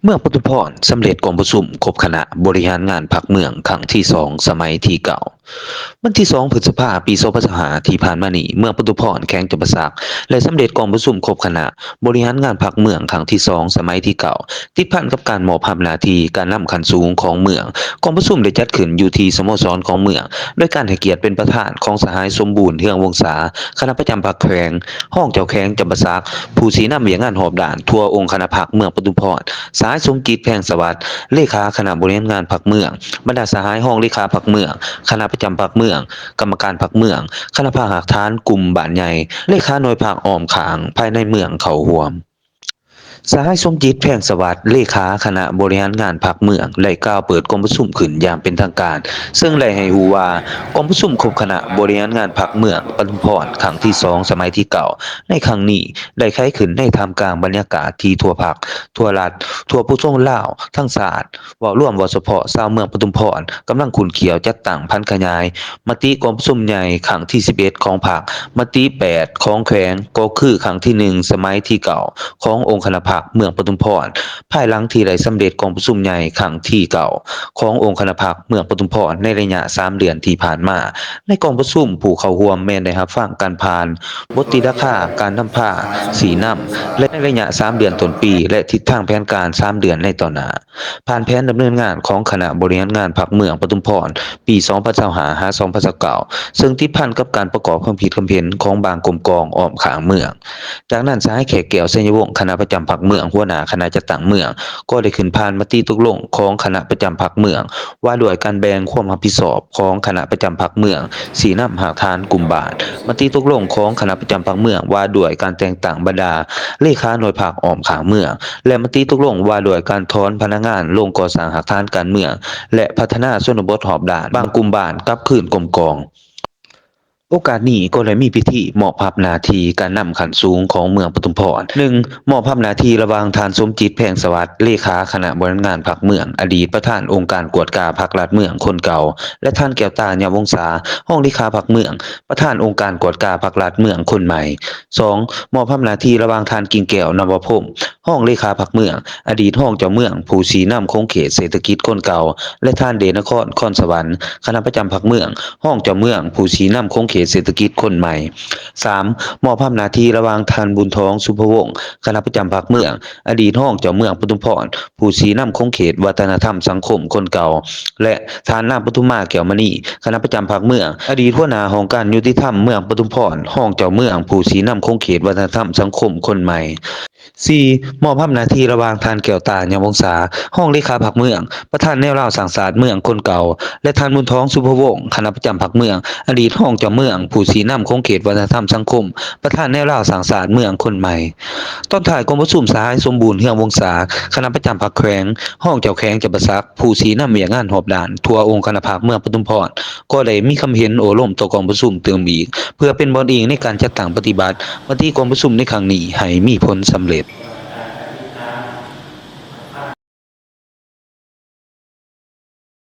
ເມືອງປະທຸມພອນສຳເລັດກອງປະຊຸມຄົບຄະນະບໍລິຫານງານພັກເມືອງຄັ້ງທີສອງ ສະໄໝທີເກົ້າ. ວັນທີສອງ ພຶດສະພາ ປີສອງພັນຊາວຫ້າ ທີ່ຜ່ານມານີ້, ເມືອງປະທຸມພອນ ແຂວງຈຳປາສັກ ໄດ້ສຳເລັດກອງປະຊຸມຄົບຄະນະບໍລິຫານງານພັກເມືອງຄັ້ງທີສອງ ສະໄໝທີເກົ້າ ຕິດພັນກັບການມອບອຳນາດໜ້າທີ່ການນຳຂັ້ນສູງຂອງເມືອງ. ກອງປະຊຸມໄດ້ຈັດຂຶ້ນຢູ່ທີ່ສະໂມສອນຂອງເມືອງ ໂດຍການໃຫ້ກຽດເປັນປະທານຂອງສະຫາຍ ສົມບູນ ເຮືອງວົງສາ ຄະນະປະຈຳພັກແຂວງ, ຮອງເຈົ້າແຂວງຈຳປາສັກ, ຜູ້ຊີ້ນຳວຽກງານຮອບດ້ານທົ່ວອົງຄະນະພັກເມືອງປະທຸມພອນ, ສະຫາຍ ສົມຈິດ ແພງສະຫວັດ ເລຂາຄະນະບໍລິຫານງານພັກເມືອງ, ບັນດາສະຫາຍຮອງເລຂາພັກເມືອງ, ຄະນະປະຈຳພັກເມືອງ, ກຳມະການພັກເມືອງ, ຄະນະພັກຮາກຖານກຸ່ມບ້ານໃຫຍ່, ເລຂາໜ່ວຍພັກອ້ອມຂ້າງພາຍໃນເມືອງເຂົ້າຮ່ວມ. ສະຫາຍ ສົມຈິດ ແພງສະຫວັດ ເລຂາຄະນະບໍລິຫານງານພັກເມືອງ ໄດ້ກ່າວເປີດກອງປະຊຸມຂຶ້ນຢ່າງເປັນທາງການ, ເຊິ່ງໄດ້ໃຫ້ຮູ້ວ່າ ກອງປະຊຸມຄົບຄະນະບໍລິຫານງານພັກເມືອງປະທຸມພອນຄັ້ງທີສອງ ສະໄໝທີເກົ້າ ໃນຄັ້ງນີ້ ໄດ້ໄຂຂຶ້ນໃນທ່າມກາງບັນຍາກາດທີ່ທົ່ວພັກ, ທົ່ວລັດ, ທົ່ວປວງຊົນລາວທັງຊາດ ເວົ້າລວມ, ເວົ້າສະເພາະຊາວເມືອງປະທຸມພອນ ກຳລັງຂຸ້ນຂ້ຽວຈັດຕັ້ງຜັນຂະຫຍາຍມະຕິກອງປະຊຸມໃຫຍ່ຄັ້ງທີສິບເອັດຂອງພັກ, ມະຕິແປດຂອງແຂວງ, ກໍຄືຄັ້ງທີໜຶ່ງ ສະໄໝທີເກົ້າ ຂອງອົງຄະນະພັກເມືອງປະທຸມພອນ, ພາຍຫຼັງທີ່ໄດ້ສຳເລັດກອງປະຊຸມໃຫຍ່ຄັ້ງທີເກົ້າ ຂອງອົງຄະນະພັກເມືອງປະທຸມພອນ ໃນໄລຍະສາມເດືອນທີ່ຜ່ານມາ. ໃນກອງປະຊຸມ, ຜູ້ເຂົ້າຮ່ວມແມ່ນໄດ້ຮັບຟັງການຜ່ານບົດຕີລາຄາການນຳພາ, ຊີ້ນຳ ແລະ ໃນໄລຍະສາມເດືອນຕົ້ນປີ ແລະ ທິດທາງແຜນການສາມເດືອນໃນຕໍ່ໜ້າ. ຜ່ານແຜນດຳເນີນງານຂອງຄະນະບໍລິຫານງານພັກເມືອງປະທຸມພອນ ປີສອງພັນຊາວຫ້າ ຫາ ສອງພັນຊາວເກົ້າ ເຊິ່ງຕິດພັນກັບການປະກອບຄວາມຄິດຄຳເຫັນຂອງບາງກົມກອງອ້ອມຂ້າງເມືອງ. ຈາກນັ້ນ, ສະຫາຍ ແຂກແກ້ວ ໄຊຍະວົງ ຄະນະປະຈຳພັກເມືອງ, ຫົວໜ້າຄະນະຈັດຕັ້ງເມືອງ ກໍໄດ້ຂຶ້ນຜ່ານມະຕິຕົກລົງຂອງຄະນະປະຈຳພັກເມືອງ ວ່າດ້ວຍການແບ່ງຄວາມຮັບຜິດຊອບຂອງຄະນະປະຈຳພັກເມືອງ, ຊີ້ນຳຮາກຖານກຸ່ມບ້ານ, ມະຕິຕົກລົງຂອງຄະນະປະຈຳພັກເມືອງ ວ່າດ້ວຍການແຕ່ງຕັ້ງບັນດາເລຂາໜ່ວຍພັກອ້ອມຂ້າງເມືອງ ແລະ ມະຕິຕົກລົງວ່າດ້ວຍການຖອນພະນັກງານລົງກໍ່ສ້າງຮາກຖານການເມືອງ ແລະ ພັດທະນາຊົນນະບົດຮອບດ້ານ, ບາງກຸ່ມບ້ານກັບຄືນກົມກອງ. ໂອກາດນີ້ກໍໄດ້ມີພິທີມອບຮັບໜ້າທີ່ການນຳຂັ້ນສູງຂອງເມືອງປະທຸມພອນ. ໜຶ່ງ, ມອບຮັບໜ້າທີ່ລະຫວ່າງທ່ານ ສົມຈິດ ແພງສະຫວັດ ເລຂາຄະນະບໍລິຫານງານພັກເມືອງ, ອະດີດປະທານອົງການກວດກາພັກລັດເມືອງຄົນເກົ່າ ແລະ ທ່ານ ແກ້ວຕາ ຍາວົງສາ ຮອງເລຂາພັກເມືອງ, ປະທານອົງການກວດກາພັກລັດເມືອງຄົນໃໝ່. ສອງ, ມອບຮັບໜ້າທີ່ລະຫວ່າງທ່ານ ກິ່ງແກ້ວ ນະວະພົມ ຮອງເລຂາພັກເມືອງ, ອະດີດຮອງເຈົ້າເມືອງ ຜູ້ຊີ້ນຳຂົງເຂດເສດຖະກິດຄົນເກົ່າ ແລະ ທ່ານ ເດດນະຄອນ ຄອນສະຫວັນ ຄະນະປະຈຳພັກເມືອງ, ຮອງເຈົ້າເມືອງ ຜູ້ຊີ້ນຳຂົງເຂດເສດຖະກິດຄົນໃໝ່. ສາມ, ມອບຮັບໜ້າທີ່ລະຫວ່າງທ່ານ ບຸນທອງ ສຸພະວົງ ຄະນະປະຈຳພັກເມືອງ, ອະດີດຮອງເຈົ້າເມືອງປະທຸມພອນ ຜູ້ຊີ້ນຳຂົງເຂດວັດທະນະທຳສັງຄົມຄົນເກົ່າ ແລະ ທ່ານ ນາງ ປະທຸມມາ ແກ້ວມະນີ ຄະນະປະຈຳພັກເມືອງ, ອະດີດຫົວໜ້າຫ້ອງການຍຸຕິທຳເມືອງປະທຸມພອນ, ຮອງເຈົ້າເມືອງ ຜູ້ຊີ້ນຳຂົງເຂດວັດທະນະທຳສັງຄົມຄົນໃໝ່. ສີ່, ມອບຮັບໜ້າທີ່ລະຫວ່າງທ່ານ ແກ້ວຕາ ຍາວົງສາ ຮອງເລຂາພັກເມືອງ, ປະທານແນວລາວສ້າງຊາດເມືອງຄົນເກົ່າ ແລະ ທ່ານ ບຸນທອງ ສຸພະວົງ ຄະນະປະຈຳພັກເມືອງ, ອະດີດຮອງເຈົ້າເມືອງ ຜູ້ຊີ້ນຳຂົງເຂດວັດທະນະທຳສັງຄົມ, ປະທານແນວລາວສ້າງຊາດເມືອງຄົນໃໝ່. ຕອນທ້າຍກອງປະຊຸມ, ສະຫາຍ ສົມບູນ ເຮືອງວົງສາ ຄະນະປະຈຳພັກແຂວງ, ຮອງເຈົ້າແຂວງຈຳປາສັກ, ຜູ້ຊີ້ນຳວຽກງານຮອບດ້ານທົ່ວອົງຄະນະພັກເມືອງປະທຸມພອນ ກໍໄດ້ມີຄຳເຫັນໂອ້ລົມຕໍ່ກອງປະຊຸມຕື່ມອີກ ເພື່ອເປັນບ່ອນອີງໃນການຈັດຕັ້ງປະຕິບັດມະຕິກອງປະຊຸມໃນຄັ້ງນີ້ໃຫ້ມີຜົນສຳເລັດ.